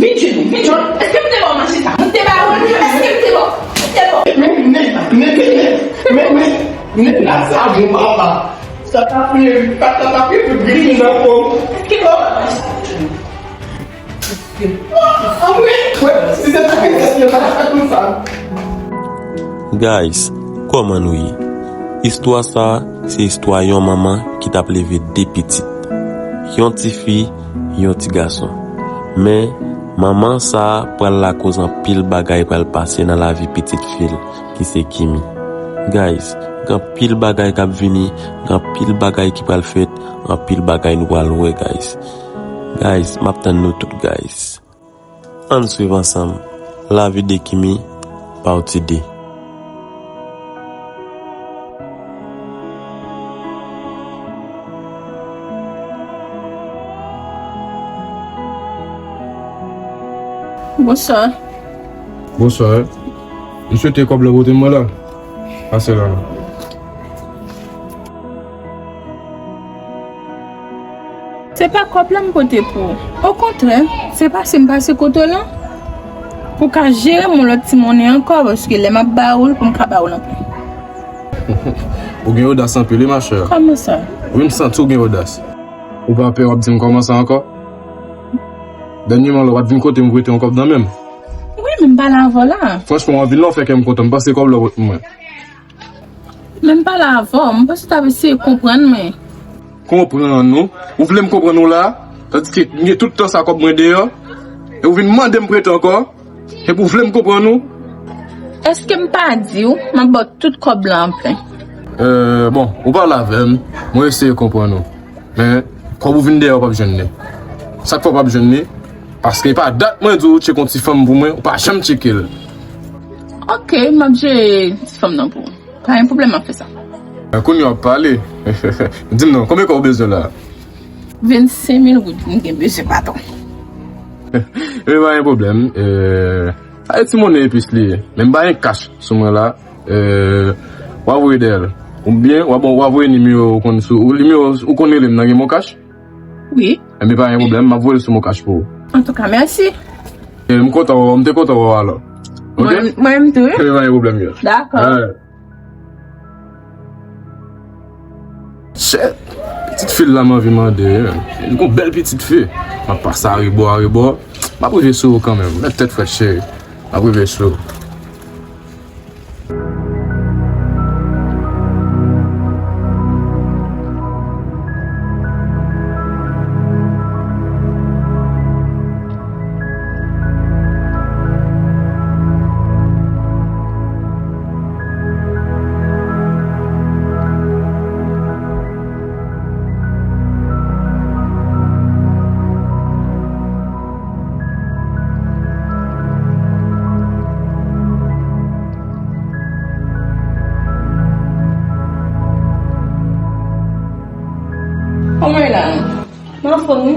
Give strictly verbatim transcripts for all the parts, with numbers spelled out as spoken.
Vin jwenn nou, vin jwenn. Èske m te ba w mache sa? M te ba w, èske m te ba w? M te ba w. Men, men, men, men, men, men, men, men, la sa bon, papa. Sa ta fè, sa ta fè griyen nan po. Èske m te ba w mache sa? Ah, ah, wi, wi, si se ta fè, se ta fè konsa. Guys, kòman nou ye? Istwa sa a, se istwa yon manman ki t ap leve de pitit. Yon ti fi, yon ti gason. Men, manman sa a pral lakoz anpil bagay pral pase nan lavi pitit fi l, ki se Kimi. Guys, gen anpil bagay k ap vini, gen anpil bagay ki pral fèt, anpil bagay nou pral wè, guys. Guys, m ap tann nou tout, guys. Ann swiv ansanm. Lavi de Kimi, pati de. Bonswa. Bonswa. M swete kòb la pote mwen la. Pase la. Se pa kòb la m pote pou ou. Okontrè, se pase m pase kote w lan pou w ka jere m yon lòt ti monnen ankò, paske lè m ap ba ou l, pou m ka ba ou l anpil. Ou gen odas anpil, wi, machè. Kòman sa? Wi, m santi w gen odas. Ou pa pè w ap di m kòman sa ankò? Dènyèman la, w ap vin kote m pou rete yon kòb nan men m. Wi, men m pale avè w la. Franchman, w anvi l, non, fè kè m kontan. M panse kòb la w pot mwen. Men m pale avè w, m panse w t ap eseye konprann mwen. Konprann ou? Ou vle m konprann ou la? Tandiske m gen tout tan sa kòb mwen deyò, e ou vin mande m prete ankò, epi ou vle m konprann ou? Èske m pa di w, m ap ba w tout kòb la anpil? Euh, bon, ou pale avè m, mwen eseye konprann ou. Men, kòb ou vin deyò, w p ap jwenn li. Sa k fè w p ap jwenn li? Paske e pa dat mwen di w tcheke yon ti fanm pou mwen, ou pa janm tcheke l. Ok, m ap jere ti fanm nan pou ou. Pa gen pwoblèm, m ap fè sa. Kounye a w ap pale. Di m non, konbyen kòb ou bezwen la? Vennsenk mil goud m gen bezwen, patwon. E pa gen pwoblèm. Euh, sa e ti monnen epis li ye. Men m pa gen kach sou mwen la. Euh, w a voye dèyè l. Oubyen, w a bon, w a voye nimewo ou konn sou, ou nimewo ou konn rele m nan gen MonCash? Wi. Enben, pa gen pwoblèm, m ap voye l sou MonCash pou ou. Antouka, mèsi. E, m kontan wè w, m te kontan wè w alò. Ok? Mwen, mwen menm tou, wi. Enben, pa gen pwoblèm, girl. Dakò. Alright. Shit! Pitit fi la m anvi mande, wi. Li gon bèl pitit fi. M ap pase arebò, arebò. M ap rive sou ou kanmenm. Met tèt frèt, cheri. M ap rive sou ou. Kòman w ye la? M anfòm, wi.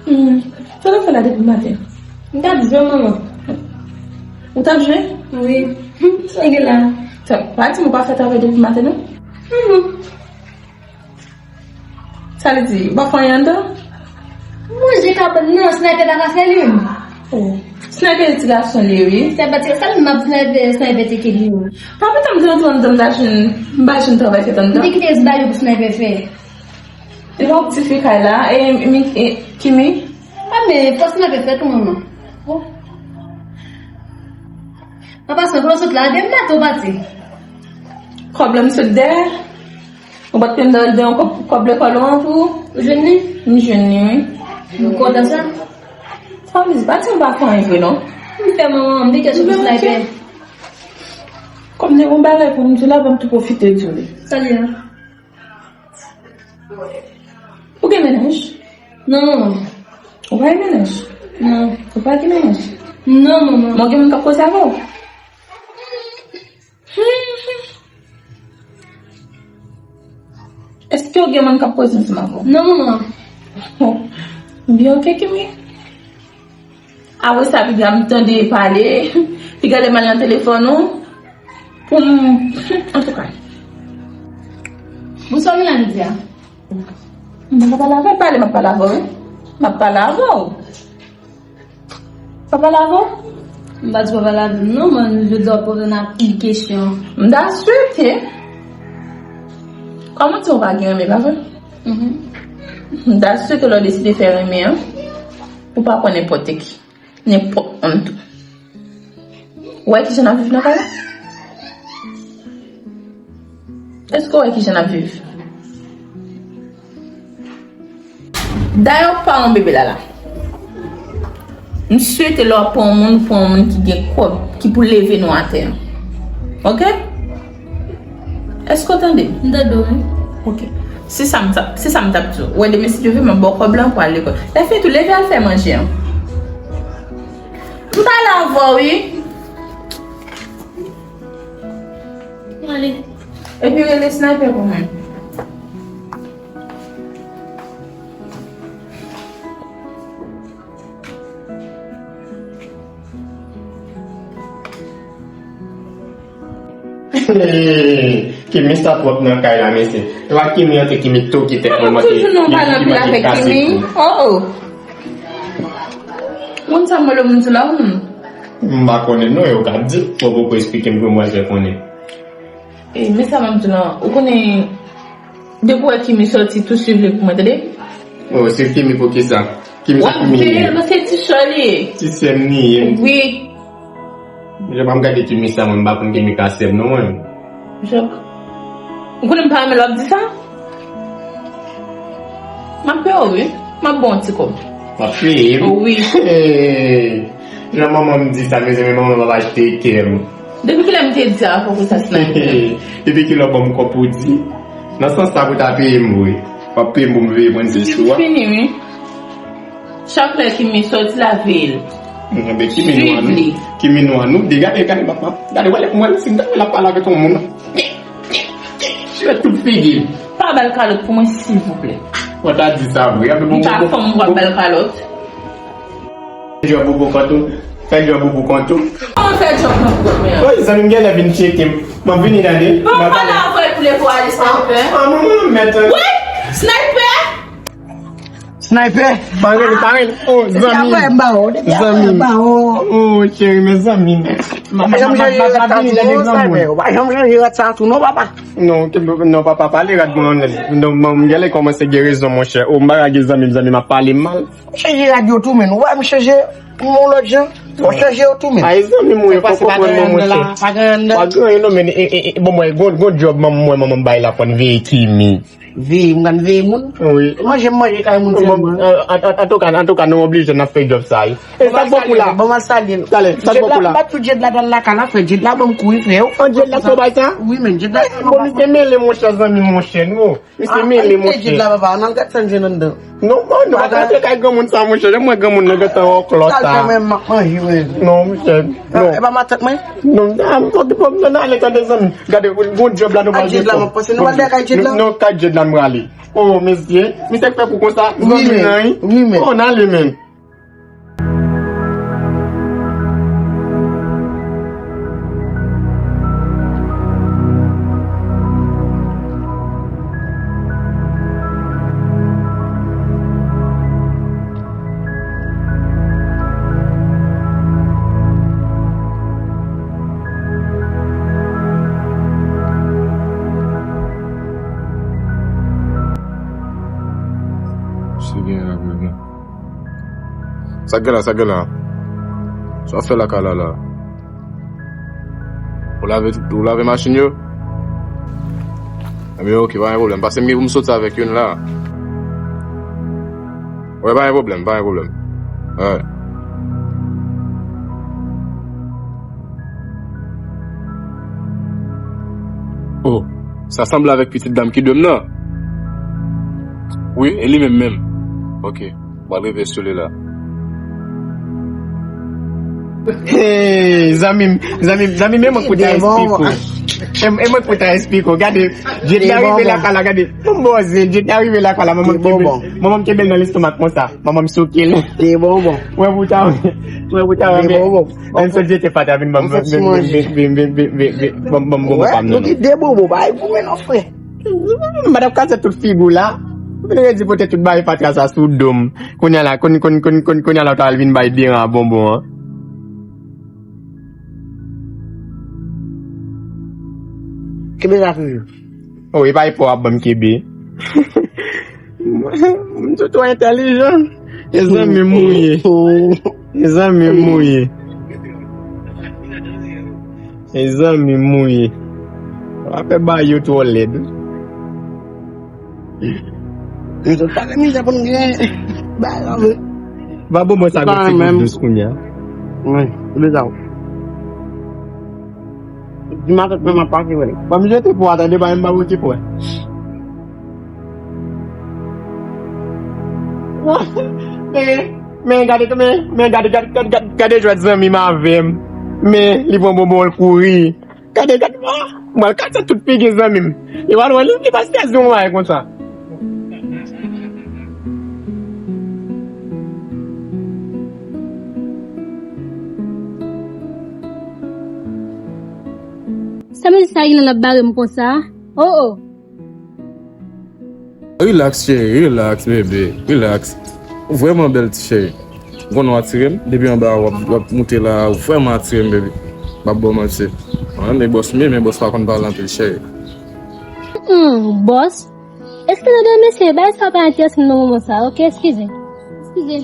Hmm. Sa w t ap fè la depi maten? M t ap jwe, manman. Ou t ap jwe? Wi. Hmm, sa w gen la? Sa, pa di m ou pa fè travay depi maten, non? Mhm. Sa l di? Ou pa fè anyen anndan? Manje kabann nan, Sniper pa ka fè li. Oh. Sniper ti gason li ye, wi. Sniper ti, sa l m ap Sniper, Sniper te kite li, wi. Pa pou tan m di antre anndan, m ta jwenn, m pa jwenn travay fèt anndan. M te kite Esbalyo pou Sniper fè. Li pa yon ti fi kay la, e, mi, e, Kimi? A, men fòs Sniper fè tou, manman. Oh. Papa, sa, kote w sot la, de m la tou pati. Kòb la m sot dèyè. Ou pa t peye m dèyè yon kòb, kòb lekòl ou an pou ou? Ou jwenn li? M jwenn li, wi. Ou kontan sa? Sa vle di, pa di m pa fè anyen vre, non. M fè manman, m te kè sou Sniper. Kòm gen yon bagay pou m di la, ban m tou pwofite di w li. Sa l ye a? Ou gen mennaj? Non, manman. Ou pa gen mennaj? Non. Ou pa gen mennaj? Non, manman. Bon, gen moun k ap koze avè w? Èske w gen moun k ap koze ansanm avè w? Non, manman. Bon, byen, ok, Kimi. Apre sa, piga m tande pale, piga lè m al nan telefòn ou, pou m, antouka. Bonswa, Melanie, di a. M pa pale avè w, pale, m ap pale avè w, wi. M ap pale avè w. Papa Lavo? M pa di papa Lavo non, mwen jodi a w poze n anpil kesyon. M ta swete. Kòman di w pa gen renmen, pa vre? Mhm. M ta swete lè w deside fè renmen an, ou pa pran nenpòt ki, nenpòt moun tou. Ou wè kijan n ap viv nan kay la? Èske w wè kijan n ap viv? Dayè, ou pa yon bebe la la. M swete lè w ap pran yon moun, ou pran yon moun ki gen kòb, ki pou leve nou atè. Oke? Èske w tande m? M tande w, wi. Oke. Se sa m t ap, se sa m t ap di w. Ou wè, demen, si Dye vle, m ap ba w kòb la pou al lekòl. Lè fini tou, leve al fè manje an. M pale avè w, wi. Ale. Epi rele Sniper pou mwen. Kimi sa twòp nan kay la, mesye. Lè Kimi antre, Kimi toke tèt mwen, mwen te, toujou nan yon pale anpil avèk Kimi. Oh, oh. Moun sa m wè lè moun sou la, hmm. M pa konnen non, yo ka di. Fò w poko esplike m pou mwen fè konnen. E, men sa m ap di w lan, ou konnen, depi w wè Kimi sòti, tou swiv li pou mwen, tande? Oh, se Kimi pou kisa? Kimi sa, Kimi? W ap veye l, paske ti sè li ye. Ti sè m li ye? Wi. Jan m ap gade Kimi sa, mwen, m pa konn Kimi ka sè m non, mwen. Jòk. Ou konnen m pa renmen lè w ap di sa? M ap peye w, wi. M ap ba w yon ti kòb. W ap peye m? Wi. Jan manman m di sa, mezanmi, manman m ap achte kè m. Depi kilè m te di sa, fò w konn sa, Sniper? Depi kilè w ban m kòb pou w di? Nan sans sa pou w ta peye m vre. W ap peye m pou m veye pran ti sou a? Fini, wi. Chak lè Kimi sòti la, veye l. Enben, Kimi nou an nou. Swiv li. Kimi nou an nou. De, gade, gade, papa. Gade, wè, mwen, si m ta wè l ap pale avèk yon moun. Jwe tout figi l. Pa ba l kalòt pou mwen, silvouplè. Ou ta di sa vre. Li pa fanm pou ap ba l kalòt. Fè djòb ou pou kont ou. Fè djòb ou pou kont ou. Kòman fè djòb nan kont mwen an? Wi, zanmi m genlè vin tcheke m. M ap vini tande. Bon, m pale avè l pou leve w ale, Sniper. Ah, manman m mèt. Wi, Sniper. Sniper, pa rele, pa rele. Oh, zanmi. Depi apre m ba w, depi apre m ba w. Oh, cheri, men zanmi. M ap vini tande zanmi. Ou pa janm chanje rad sa tou non, papa. Non, ke, non, papa, pale rad mwen annèt. Non, m genlè kòmanse gen rezon, monchè. Oh, m pa ka gen zanmi, zanmi m ap pale mal. M chanje rad yo tou, men. Ou wè m chanje yon lòt jan. Ou chanje yo tou, men. Ay, zanmi m, ou pa konprann mwen, monchè. Pa gen anyen non, men, e, e, e, bon, mwen, gon, gon djòb manman mwen, manman m bay la pou n veye Kimi. Veye, m konn veye moun. Wi. Manje m manje kay moun sèlman. Antouka, antouka, nou oblije n ap fè djòb sa, wi. E sa k bon pou la? Bon, m al salye l. Talè, sa k bon pou la? M bat sou Djed la, dal lakay la, frè. Djed la ban m kouri, frè. An Djed la, se w bay sa? Wi, men, Djed la. Bon, misye mele, monchè, zanmi, monchè, nou. Misye mele, monchè. Djed la, papa, n al gad sa n jwenn anndan. Non, non, non, pa ka antre kay granmoun sa, monchè. Jan m wè granmoun nan gentan wè klòt sa. Sa l fè mwen, m ap manje, wi. Non, monchè, non. E pa matant mwen? Non, a, m pa, m pa, non, ale tande zanmi. Gade, gon djòb la nou pral gen. Djed la, m ap panse nou pral dèyè kay Djed la. Non, kay Djed la m prale. Oh, mesye, misye k fè kou konsa, zanmi nan, wi. Wi, men. Oh, n ale, men. Sa gen la, sa gen la. Sa w ap fè lakay la, la? Ou lave, ou lave machin yo? Ebyen, oke, pa gen pwoblèm. Pase m gen pou m soti avèk youn la. Wi, pa gen pwoblèm, pa gen pwoblèm. Wi. Oh, sa sanble avèk pitit dam ki dwe m nan. Wi, e li menm menm. Oke, m pral rive sou li la. Hey, zanmi m, zanmi m, zanmi m, e mwen k pou ta esplike w. E, e mwen k pou ta esplike w. Gade, Djed la rive lakay la, gade. Bon, bon, se Djed la rive lakay la, manman m kenbe l, manman m kenbe l nan lestomak konsa. Manman m souke l. Te bonbon. Mwen pou ta, mwen pou ta, men. Te bonbon. Menm sosyete pa ta vin ban m, ban m, ban m, ban m, ban m, ban m bonbon pa m non. Nou di de bonbon, bay pou men non, frè. M pa t ap kase tout figi w la. Ou vin redi pote tout bagay fatra sa sou do m. Kounye a la, koun-, koun-, koun-, koun-, kounye a la, ou ta al vin bay deran a bonbon an. Kenbe sa toujou. Oh, e pa epa w ap ban m kenbe. M twò entèlijan. E zanmi m ou ye. E zanmi m ou ye. E zanmi m ou ye. W ap fè bagay yo twò lèd. Yo sot pale mizè pou n gen bagay la vre. Va bon mwen sa gon ti dous kounye a. Wi, se bizarre. Di matant mwen m ap pase wè l. Ban m jete pou w a tande, pa menm ba w ti pwen. Men, men gade, men, men gade, gade, gade, gade, gade jwèt zanmi m avè m. Men, li pran bonbon l kouri. Gade, gade, ah, mwen al kase tout figi zanmi m. Li pral wè, li, li pa sezi yon bagay konsa. Sa mesye sa gen nan l ap bare m konsa? Oh, oh. Relax, cheri, relax, bebe, relax. Ou vrèman bèl, ti cheri. Ou konn w atire m? Depi anba a, w ap, w ap moute la, ou vrèman atire m, bebe. M ap ba w manti. Mwen, men bòs m ye, men bòs pa konn pale anpil, cheri. Hmm, bòs? Eskize non, mesye, bagay sa pa enterese m nan moman sa, oke? Eskize. Eskize.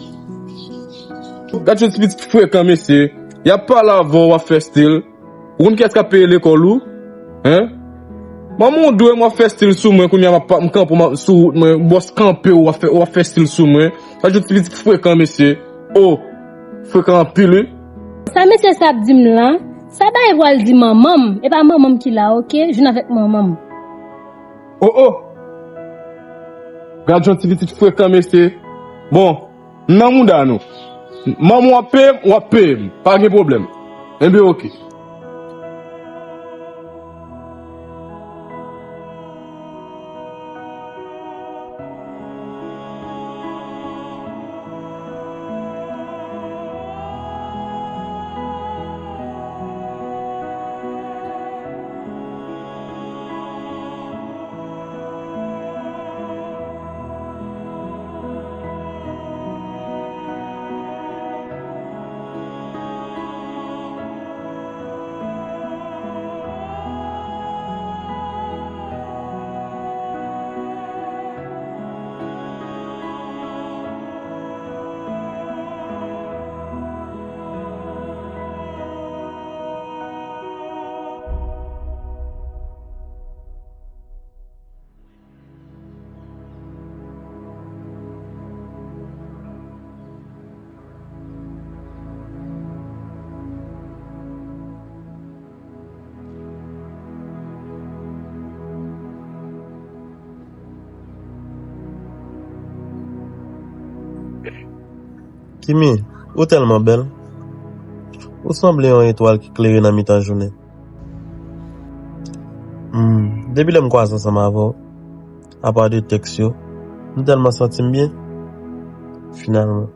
Gad yon ti pitit frekan, mesye. Y ap pale avè w, w ap fè stil. Ou konn kiyès k ap peye lekòl ou? Hen? Manman w dwe m w ap fè stil sou mwen, kounye a m ap, m kanpe w, m ap, sou wout mwen, bòs kanpe w, w ap fè, w ap fè stil sou mwen. Sa jwenn ti pitit frekan, mesye. Oh, frekan anpil, wi. Sa mesye sa ap di m la, sa bagay pral di manman m, e pa manman m ki la, oke? Jwenn avèk manman m. Oh, oh. Gad yon ti pitit frekan, mesye. Bon, m nan mouda nou. Manman w ap peye m, w ap peye m. Pa gen pwoblèm. Enben, oke. Kimi, ou tèlman bèl. Ou sanble yon etwal ki klere nan mitan jounen. Hmm, depi lè m kwaze ansanm avè w, apa de tèks yo, m tèlman santi m byen. Finalman.